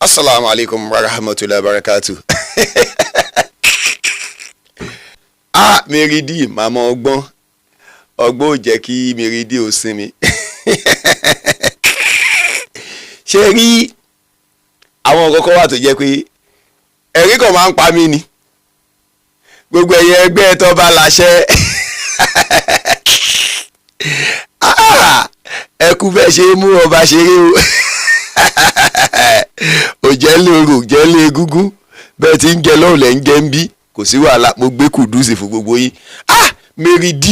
Asalaamu alaykum wa rahmatulahi wa barakatu. Ah, Mary D, màmá ọgbọ́n ọgbọ́n ò jẹ́ kí Mary D ò sinmi. Ṣé rí àwọn kọ́kọ́ wà tó jẹ́ pé ẹ̀rí kan máa ń pa mí ni, gbogbo ẹ̀yẹ ẹgbẹ́ tó bá láṣẹ, ẹ kú bẹ́ẹ̀ ṣe mú ọba ṣeré o. Òjẹ́ lóru, òjẹ́ lé egúngún, bẹ́ẹ̀ tí ń jẹ lọ́hùn lẹ́ ń jẹ́ ń bí, kò sí wàhálà. Mo gbé kùdùsì fún gbogbo yín. Ah, Mary D,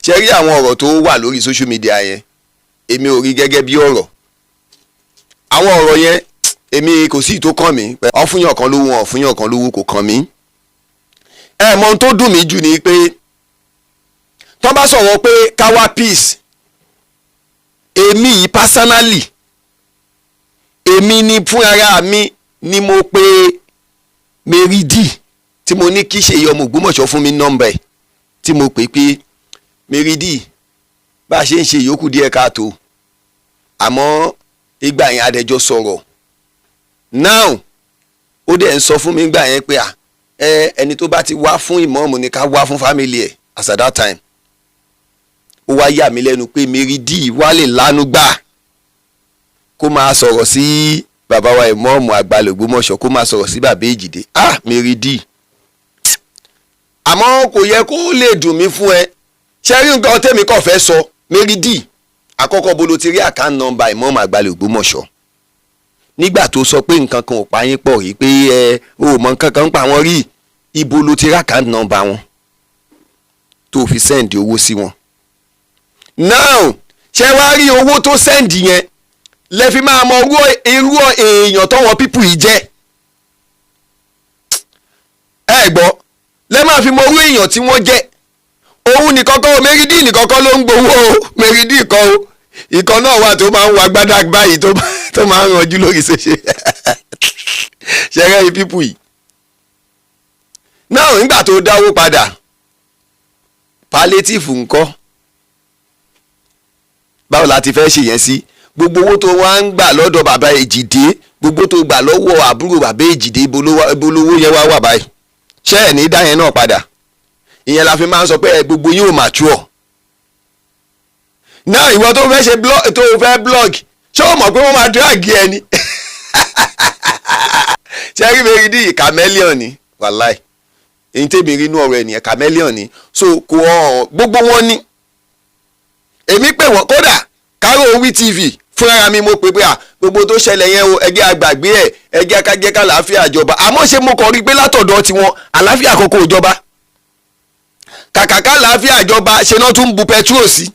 ṣe rí àwọn ọ̀rọ̀ tó wà lórí social media yẹn, èmi ò rí gẹ́gẹ́ bí ọ̀rọ̀. Àwọn ọ̀rọ̀ yẹn, èmi kò sí tó kàn mí. Ọ̀fúnyàn kan lówó, ọ̀fúnyàn kan lówó, kò kàn mí. Ẹ mọ ohun tó dùn mí jù ni pé tó bá sọ̀rọ̀ pé káwá peace, èmi yìí personally, èmi ni fún ara mi ni mo pe Mary D, tí mo ní kí Ṣèyí ọmọ Ògbómọ̀ṣọ́ fún mi nọ́mbà ẹ̀, tí mo pè pé Mary D, bá a ṣe ń ṣe ìyókù díẹ̀ káàtó. Àmọ́ ìgbà yẹn adẹjọ́ sọ̀rọ̀ now, ó dẹ̀ ń sọ fún mi ìgbà yẹn pé à ẹ ẹni tó bá ti wá fún ìmọ̀ọ́mù ni ká wá fún family ẹ̀. As at that time, ó wá yà mí lẹ́nu pé Mary D wá lè lánú gbà kó máa sọ̀rọ̀ sí bàbá wa ìmọ̀ọ́mù àgbà l'Ògbómọ̀ṣọ́, kó máa sọ̀rọ̀ sí bàbá Èjìdé. Ah, Mary D, àmọ́ kò yẹ kó lè dùn mí fún ẹ. Ṣé rí nǹkan tẹ́mi kàn fẹ́ sọ, Mary D? Àkọ́kọ́, bó ló ti rí account number ìmọ̀ọ́mù àgbà l'Ògbómọ̀ṣọ́ nígbà tó sọ pé nǹkan kan ò pa yín pọ̀ rí, pé ẹ ò mọ nǹkan kan ń pa wọ́n rí? Ibo ló ti rí account number wọn tó fi send owó sí wọn? Now, ṣé wàá rí owó tó send yẹn lẹ fi máa mọ irú èèyàn tọ́wọ́n people yìí jẹ́? Ẹ gbọ́, lẹ máa fi mọ irú èèyàn tí wọ́n jẹ́. Òun nìkan kọ́ o, Mary D nìkan kọ́ ló ń gbowó o. Mary D kọ́ o, ìkan náà wà tó máa ń wọ agbádá báyìí, tó máa ń ranjú lórí ṣẹṣẹ ṣẹrẹ yìí. People yìí náà, nígbà tó dáwó padà, palliative ńkọ́? Báwo la ti fẹ́ ṣe yẹn sí? Gbogbo owó tó wá ń gbà lọ́dọ̀ bàbá Èjìdé, gbogbo tó gbà lọ́wọ́ àbúrò bàbá Èjìdé, ibo lówó yẹn wá wà báyìí? Ṣé ẹ̀ ní dá yẹn náà padà? Ìyẹn la fi máa ń sọ pé gbogbo yín ò mature náà. Ìwọ tó fẹ́ ṣe blog, tó fẹ́ blog, ṣé o mọ̀ pé wọ́n máa drag ẹ ni? Ṣé rí Mary D, chameleon ni. Wàláì, èyí tèmi rí inú ọ̀rọ̀ ẹ̀ nìyẹn, chameleon ni. So kò hàn gbogbo wọn ni èmi pè wọ́n. Kódà Karo Owi TV fúnra mi, mo pè pé à gbogbo tó ṣẹlẹ̀ yẹn o, ẹgbẹ́ àgbàgbé ẹ̀, ẹgbẹ́ akájẹ́ kàlàáfíà jọba. Àmọ́ ṣé mo kàn rí pé látọ̀dọ̀ tiwọn, àlàáfíà kọ́kọ́ ò jọba. Kàkà kàlàáfíà jọba, ṣe náà tún bu petrol sí.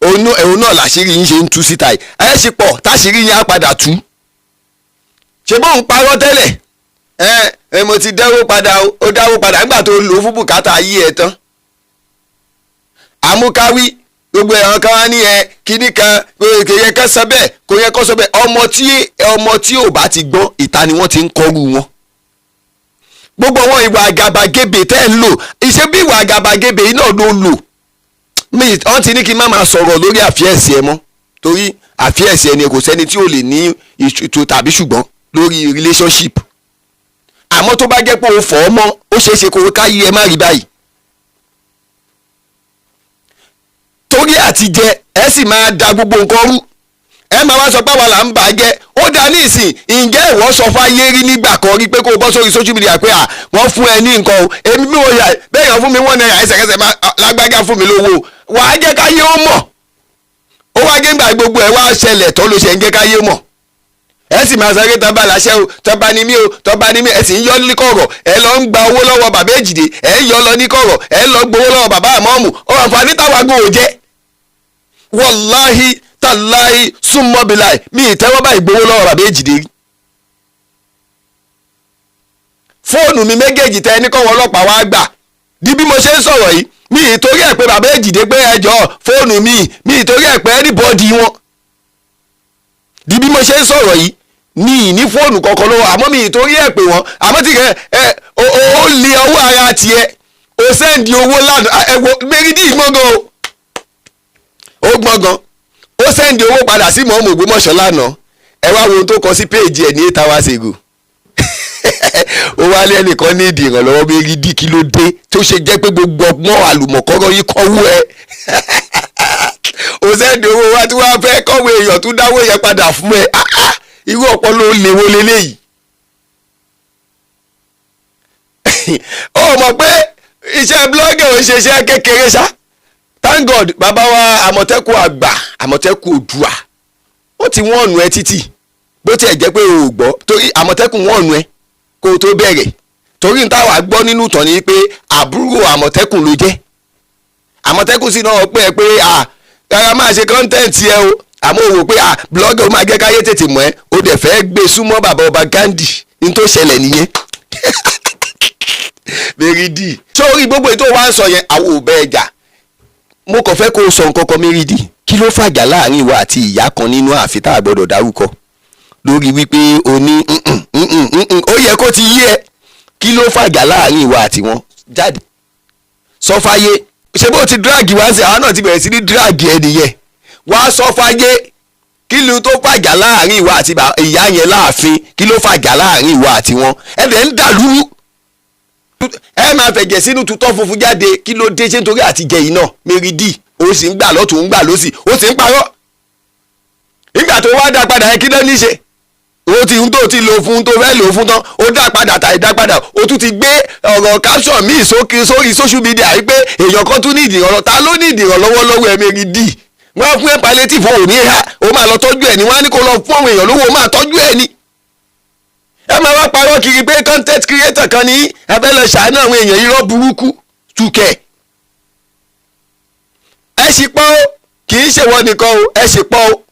Òun náà làṣírí yín ṣe ń tú síta yìí. Ẹ ṣe pọ̀ táṣírí yín á padà tú. Ṣe bóun parọ́ tẹ́lẹ̀? Ẹ ẹ mo ti dáwó padà. Ó dáwó padà nígbà tó lò ó fún bùkátà ayé ẹ tán. Àmúkáwí gbogbo ẹ̀rọ kan wá ní ẹ kíní kan, kò yẹ kó sọ bẹ́ẹ̀, kò yẹ kó sọ bẹ́ẹ̀. Ọmọ tí ò bá ti gbọ́n, ìta ni wọ́n ti ń kọ́rù wọn. Gbogbo àwọn ìwà àgàbàgebè tẹ́ ń lò, ìṣe bí ìwà àgàbàgebè yìí náà ló lò mí. Wọ́n ti ní kí n má máa sọ̀rọ̀ lórí àfíẹ́sì ẹ mọ́, torí àfíẹ́sì ẹni, kò sẹ́ni tí ò lè ní ìṣètò tàbí ṣùgbọ́n lórí relationship. Àmọ́ tó bá jẹ́ pé o fọ̀ ọ́ mọ́, ó ṣeé ṣe kó o káyé ẹ má rí báyìí. Torí àti jẹ, ẹ sì máa da gbogbo nǹkan rú, ẹ máa wá sọ pé àwa là ń bà á jẹ́. Ó dá ní ìsìn. Ǹjẹ́ ìwọ sọ fáyé rí nígbà kan rí pé kó o bọ́ sórí social media pé à wọ́n fún ẹ ní nǹkan o? Èmi bí wọ́n yà bẹ́ẹ̀ yàn fún mi ₦1 ẹsẹ̀kẹsẹ̀ máa lágbájá fún mi lówó, wàá jẹ́ káyé ó mọ̀. Ó wá gé ńgbà gbogbo ẹ̀ wá ṣẹlẹ̀ tó ló ṣe ń jẹ́ káyé mọ̀. Ẹ sì máa sọ pé tọ́ba làṣẹ o, tọ́ba ni mí o, tọ́ba ni mí. Ẹ sì ń yọ ní kọ̀rọ̀, ẹ lọ ń gba owó lọ́wọ́ bàbá Èjìdé, ẹ ń yọ lọ ní kọ̀rọ̀, ẹ lọ gbowó lọ́wọ́ bàbá àmọ́ọ̀mù. Ó àǹfààní táwa gbọ́ ò jẹ́. Wàláhì tàláhì súnmọ́bìláì, mi ìtẹ́wọ́ báyìí gbowó lọ́wọ́ bàbá Èjìdé rí. Fóònù mi méjèèjì tẹ ní kọ́wọ́ ọlọ́pàá wá gbà di bí mo ṣe ń sọ̀rọ̀ yìí, mi ìtorí ẹ̀ pé bàbá Èjìdé pé ẹjọ́ fóònù mi, mi ìtorí ẹ̀ pé anybody wọn. Di bí mo ṣe ń sọ̀rọ̀ yìí, mi ì ní fóònù kankan lọ́wọ́, àmọ́ mi ìtorí ẹ̀ pé wọ́n. Àmọ́ tí kẹ́ ẹ ó lé ọwọ́ ara tiẹ̀, ó send owó lánàá. Ẹ wo Mary D gbọ́ngàn o, ó gbọ́ngàn. Ó Ó send owó padà sí mọ́ọ̀mù Ògbómọ̀ṣọ́ lánàá. Ẹ wá wo ohun tó kọ sí péèjì ẹ̀ ní 8 hours ago. Ó wá lé ẹnìkan ní ìdí ìrànlọ́wọ́. Mary D, kí ló dé tó ṣe jẹ́ pé gbogbo ọgbọ́n àlùmọ̀kọ́rọ́ yìí kọ́wọ́ ẹ? Ó send owó wá tí wọ́n fẹ́ kọ́wé èèyàn tún dáwó yẹn padà fún ẹ. Ah, ah, irú ọpọlọ ó léwo leléyìí? Ó mọ̀ pé iṣẹ́ blogger ò ń ṣe iṣẹ́ kékeré ṣá. Thank God, bàbá wa Àmọ̀tẹ́kùn àgbà, Àmọ̀tẹ́kùn Òdùà, ó ti wọ́n ọ̀nù ẹ títì. Bó tiẹ̀ jẹ́ pé o ò gbọ́, torí Àmọ̀tẹ́kùn wọ́n ọ̀nù ẹ kó o tó bẹ̀rẹ̀, torí n táwa gbọ́ nínú ìtàn ni pé àbúrò Àmọ̀tẹ́kùn ló jẹ́. Àmọ̀tẹ́kùn sì náà pé ẹ pé à rárá, máa ṣe content ẹ o. Àmọ́ o wò pé à blogger ó máa jẹ́ káyé tètè mọ̀ ẹ́, o dẹ̀ fẹ́ gbé súnmọ́ bàbá ọba Gandhi. Ní tó ṣẹlẹ̀ nìyẹn, Mary D. Sórí gbogbo ètò wa ń sọ yẹn, àwọn ò bẹ́ẹ̀ jà. Mo kàn fẹ́ kó o sọ nǹkan kan, Mary D. Kí ló fàjà láàrin ìwọ àti ìyá kan nínú ààfin tá a gbọ́dọ̀ dárúkọ, lórí wípé o ní ó yẹ kó ti yí ẹ? Kí ló fàjà láàrin ìwọ àti wọn? Jáde sọ fáyé. Ṣé bó ti drag wá sí, àwọn náà ti bẹ̀rẹ̀ sí ní drag ẹ nìyẹn. Wá sọ fáyé, kí ló tó fàjà láàrin ìwọ àti ìyá yẹn láàfin? Kí ló fàjà láàrin ìwọ àti wọn? Ẹ dẹ̀ ń dàlúrú, ẹ máa fẹ̀jẹ̀ sínú tutọ́ funfun jáde. Kí ló dé? Ṣé nítorí àtijẹ́ yìí náà, Mary D? Ó sì ń gbà lọ́tún, ń gbà lọ́sì, ó sì ń parọ́. Nígbà tó wá dá padà yẹn, kí ló ní ṣe? Ó ti ń tó ti lò fún tó fẹ́ lò fún tán, ó dá padà tàì dá padà, ó tún ti gbé ọ̀rọ̀ caption míì sókè sórí social media yìí pé èèyàn kan tún ní ìdìrànlọ́. Ta ló ní ìdìrànlọ́wọ́ lọ́wọ́ ẹ, Mary D? Wọ́n á fún ẹ palliative, ò ní ha, ó máa lọ tọ́jú ẹ̀ ní. Wọ́n á ní kó lọ fún àwọn èèyàn lówó, ó máa tọ́jú ẹ̀ ní. Ẹ máa wá parọ́ kiri pé content creator kan ní abẹ́ lọ ṣàánú àwọn èèyàn. Irọ́ burúkú túkẹ̀. Ẹ sì pọ̀ o, kì í ṣe ìwọ nìkan o. Ẹ sì pọ̀ o,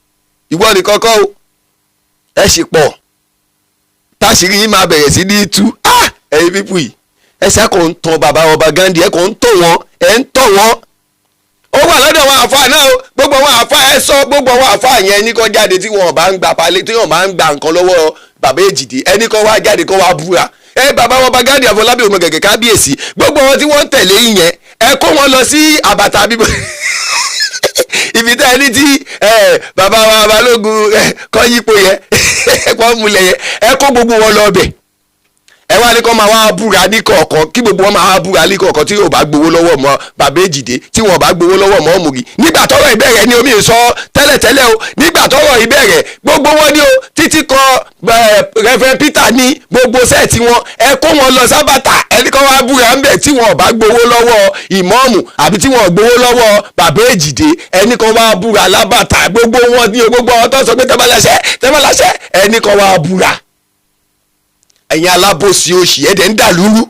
ìwọ nìkan kọ́ o, ẹ sì pọ̀. Táṣìírí yín máa bẹ̀rẹ̀ sí ní tú. Ah, ẹ̀yin people yìí, ẹ ṣe kò ń tan bàbá ọba Gandhi, ẹ kò ń tọ̀ wọ́n, ẹ ń tọ̀ wọ́n. Ó wà lọ́dọ̀ àwọn àfa náà o. Gbogbo àwọn àfa, ẹ sọ gbogbo àwọn àfa yẹn ní kó jáde. Tí wọn bá ń gba palẹ̀, tí wọn bá ń gba nǹkan lọ́wọ́ bàbá Èjìdí, ẹni kó wá jáde, kó wá búra. Ẹ bàbá wọn bá Gandhi Àfọlábí ọmọ gẹ̀gẹ̀ kábíyèsí, gbogbo wọn tí wọ́n ń tẹ̀lé yín yẹn, ẹ kó wọn lọ sí àbàtà bíbọ ibi tá ẹni tí bàbá wa Balógun kọ́ yípo yẹn, kọ́ múlẹ̀ yẹn. Ẹ kó gbogbo wọn lọ bẹ̀. Ẹ wá ní kó máa wá búra ní kọ̀ọ̀kan, kí gbogbo wọn máa wá búra ní kọ̀ọ̀kan. Tí yóò bá gbowó lọ́wọ́ mọ́ bàbá Èjìdé, tí wọn bá gbowó lọ́wọ́ mọ́ Òmùgí nígbà tọ́rọ̀ ìbẹ̀rẹ̀ ni omi sọ tẹ́lẹ̀tẹ́lẹ̀ o. Nígbà tọ́rọ̀ ìbẹ̀rẹ̀, gbogbo wọn ni o, títí kọ Reverend Peter ní gbogbo set wọn, ẹ kó wọn lọ sábàtà. Ẹni kó wá búra ńbẹ̀. Tí wọn bá gbowó lọ́wọ́ ìmọ̀ọ́mù àbí tí wọn gbowó lọ́wọ́ bàbá Èjìdé, ẹni kó wá búra lábàtà. Gbogbo wọn ni o, gbogbo àwọn tó sọ pé tẹ́bàláṣẹ́ tẹ́bàláṣẹ́, ẹni kó wá búra. Ẹ̀yin alábòsí òṣì, ẹ̀dẹ̀ ń dàlúrú.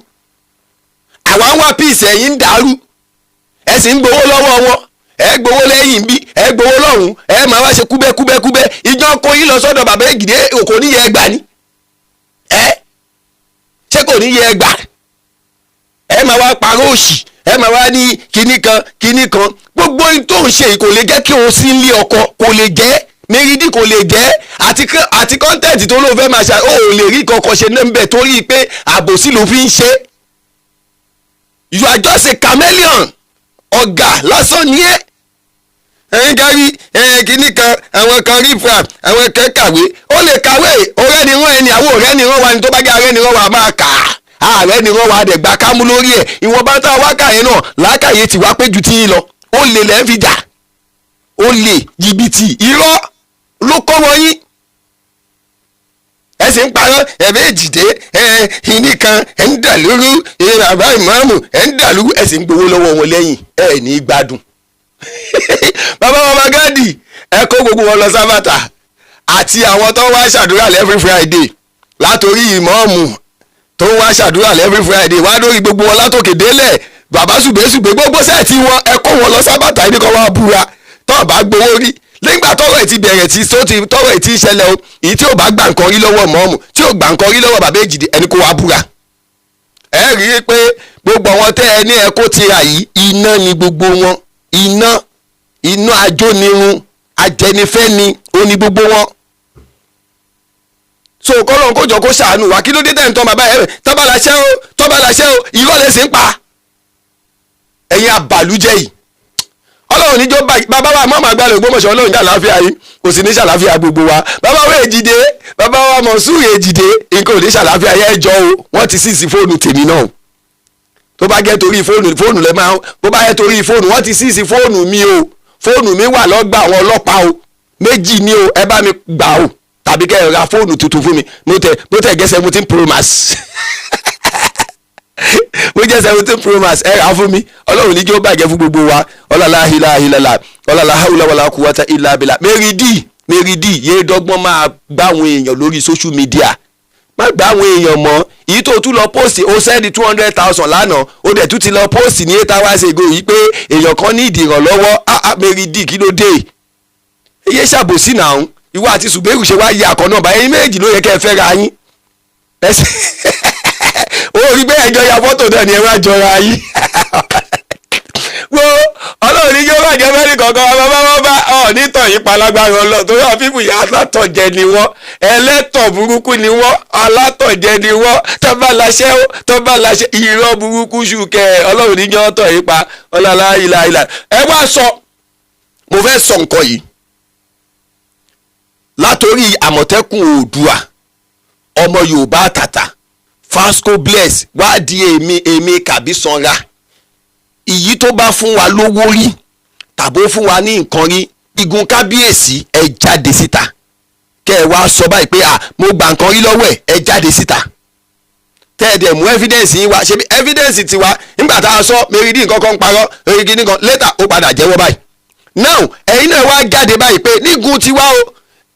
Àwa ń wá peace, ẹ̀yin ń dàrú. Ẹ sì ń gbowó lọ́wọ́ wọn. Ẹ gbowó lẹ́yìn bí, ẹ gbowó lọ́hùn, ẹ máa wá ṣe kúbẹ́kúbẹ́kúbẹ́. Ìjọ kó yín lọ sọ́dọ̀ bàbá Èjìdé, kò ní yẹ ẹ gbà ní. Ẹ ṣé kò ní yẹ ẹ gbà? Ẹ máa wá parọ́ òṣì, ẹ máa wá ní kinní kan kinní kan. Gbogbo ohun tó ń ṣe yìí kò lè jẹ́ kí o sí ilé ọkọ, kò lè jẹ́. Mary D, kò lè jẹ́. Àti content tó ló fẹ́ máa ṣe, ó ò lè rí kankan ṣe náà ń bẹ̀, torí pé àbòsí ló fi ń ṣe. You are just a chameleon. Ọ̀gá lásán ni ẹ́. Ẹ̀yin kárí ẹ̀yin kìíní kan, àwọn kan rí fra, àwọn kan kàwé. Ó lè kàwé ọ̀rẹ́ ni wọ́n, ẹni àwọn ọ̀rẹ́ ni wọ́n wà ní. Tó bá jẹ́ ọ̀rẹ́ ni wọ́n wà, máa kà á. Ààrẹ ni wọ́n wà á dẹ̀ gba kámú lórí ẹ̀. Ìwọ̀nba tá a wá kà yẹn náà, làákàyè tí wàá pé ju tí yín lọ. Ó lè lẹ́ fi jà, ó lè jìbìtì, irọ́ ló kọ́ wọn yín. Ẹ sì ń parọ́. Ẹ̀bẹ́ Èjìdé ẹ̀ ìní kan, ẹ̀ ń dà lóru ẹ̀, bàbá ìmáàmù, ẹ̀ ń dà lóru, ẹ̀ sì ń gbowó lọ́wọ́ wọn lẹ́yìn. Ẹ̀ ní gbádùn. Bàbá bàbá Gandhi, ẹ kó gbogbo wọn lọ sábàtà, àti àwọn tó wá ṣàdúrà every Friday, látòrí ìmáàmù tó wá ṣàdúrà every Friday wá lórí gbogbo wọn látòkè délẹ̀, bàbá ṣùgbẹ́ṣùgbẹ́, gbogbo set wọn, ẹ kó wọn lọ sábàtà ibi kan, wá búra tó bá gbowó rí nígbà tọ́rọ̀ ẹ̀ ti bẹ̀rẹ̀, tí tó ti tọ́rọ̀ ẹ̀ ti ṣẹlẹ̀ o. Èyí tí ò bá gbà nǹkan rí lọ́wọ́ mọ́ọ̀mù, tí ò gbà nǹkan rí lọ́wọ́ bàbá Èjìdé, ẹni kó wá búra. Ẹ rí i pé gbogbo àwọn tẹ́ ẹ ní ẹ kó tira yìí, iná ni gbogbo wọn. Iná, iná ajónirun, ajẹnifẹ́ni ó ní gbogbo wọn. So kọ́lọ́n kó jọ kó ṣàánú wa. Kí ló dé tẹ̀ ń tọ́ bàbá ẹ̀? Tọ́ba làṣẹ o, tọ́ba làṣẹ o, irọ́ lẹ sì ń pa, ẹ̀yin àbàlújẹ́ yìí. Ọlọ́run. Ọlọ́run níjó bàbá wa mọ́ màá gbálẹ̀ Ògbómọ̀ṣọ́. Ọlọ́run ṣàlàáfíà yín, kò sì ní ṣàlàáfíà gbogbo wa. Bàbá wa Èjìdé, bàbá wa Mọ̀súrù Èjìdé, nǹkan ò ní ṣàlàáfíà yẹn jọ o. Wọ́n ti seize fóònù tèmi náà. Tó bá jẹ́ torí fóònù, fóònù lẹ máa, bó bá jẹ́ torí fóònù, wọ́n ti seize fóònù mi o. Fóònù mi wà lọ́gbà àwọn ọlọ́pàá o. Méjì ni o. Ẹ bá mi gbà o, tàbí kẹ́ ẹ ra fóònù tuntun fún mi. Mo tẹ gẹ́ 17 Pro Max, mo jẹ́ 17 Pro Max, ẹ rà fún mi. Ọlọ́run ní kí ó bàjẹ́ fún gbogbo wa. Ọlọ́lá hílà hílàlà, ọlọ́lá haúlá wàlá kúwátá ilà abilà. Mary D, Mary D, yéé dọ́gbọ́n máa gbá àwọn èèyàn lórí social media. Má gbá àwọn èèyàn mọ́. Èyí tó tún lọ post, ó send 200,000 lánàá, ó dẹ̀ tún ti lọ post ní 8 hours ago yìí pé èèyàn kan ní ìdìrànlọ́wọ́. Ah ah, Mary D, kí ló dé? Iye ṣàbòsí náà. Ìwọ àti Ṣùgbẹ́rù ṣe wá yí àkọ́ náà báyìí. Méjì ló yẹ kẹ́ ẹ fẹ́ ra yín. Ó rí bẹ́ẹ̀ jọ ya fọ́tò náà ni ẹ wá jọra yín wo. Ọlọ́run ní yóò bàjẹ́ fẹ́ẹ́ kankan. Bàbá wọn bá ọ nítọ̀ yìí palágbára ọlọ́, torí àwọn people yìí, alátọ̀jẹ ni wọ́n, ẹlẹ́tọ̀ burúkú ni wọ́n, alátọ̀jẹ ni wọ́n. Tọ́ba láṣẹ́ ó tọ́ba láṣẹ́ irọ́ burúkú ṣùkẹ́. Ọlọ́run ní yóò tọ̀ yìí pa ọlọ́lá ìlà ìlà. Ẹ wá sọ, mo fẹ́ sọ nǹkan yìí látòrí Àmọ̀tẹ́kùn Oòdùà, ọmọ Yorùbá àtàtà, Fasco Bless, wá di èmi kàbí sanra. Ìyí tó bá fún wa lówó rí tàbó fún wa ní nǹkan rí, igun kábíyèsí, ẹ jáde síta kẹ ẹ wá sọ báyìí pé, à, mo gbà nǹkan rí lọ́wọ́ ẹ. Ẹ jáde síta, tẹ́ ẹ dẹ̀ mú evidence yín wá. Ṣe bí evidence tiwa nígbà tá a sọ Mary D nǹkan kan ń parọ́ erigi nìkan, later ó padà jẹ́wọ́ báyìí. Now ẹ̀yin náà wá jáde báyìí pé nígun tiwa o,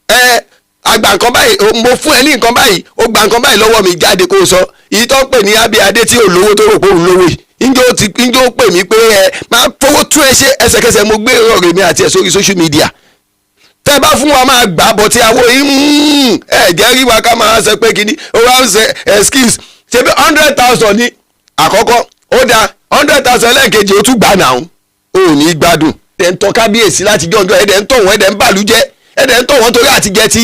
ẹ àgbà nǹkan báyìí, mo fún ẹ ní nǹkan báyìí, ó gba nǹkan báyìí lọ́wọ́ mi. Jáde kó o sọ. Èyí tó ń pè ní Abíadé tí ò lówó, tó rò pé òun lówó yìí, njó ti njó pè mí pé ẹ máa fowó tún ẹ ṣe. Ẹsẹ̀kẹsẹ̀ mo gbé ọ̀rọ̀ mi àti ẹ̀ sórí social media. Tẹ́ bá fún wa, máa gbà bọ̀ tí àwọn yìí ẹ jẹ́ rí wa ká máa sọ pé kíní ó wá ń ṣe excuse. Ṣe bí 100,000 ní àkọ́kọ́, ó dáa, 100,000 lẹ́ẹ̀kejì, ó tún gbà náà. Ó ní gbádùn. Ẹ̀ ń tọ́ kábíyèsí láti jọ́ ọjọ́, ẹ̀dẹ̀ ń tọ̀ wọ́n, ẹ̀dẹ̀ ń bàlújẹ́, ẹ̀dẹ̀ ń tọ̀ wọ́n torí àtijẹ́ tí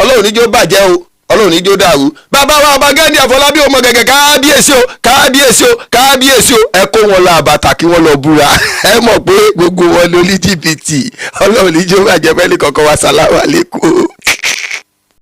Ọlọ́run níjó bàjẹ́ o, Ọlọ́run níjó dàrú. Bàbá wa ọba Gandhi Àfọlábí ọmọ gẹ̀gẹ̀, kábíyèsí o, kábíyèsí o, kábíyèsí o. Ẹ kó wọn lọ àbàtà kí wọ́n lọ búra. Ẹ mọ̀ pé gbogbo wọn lórí jìbìtì. Ọlọ́run níjó bàjẹ́ fẹ́ẹ́ ní kankan wa. Sàlámù àlékún.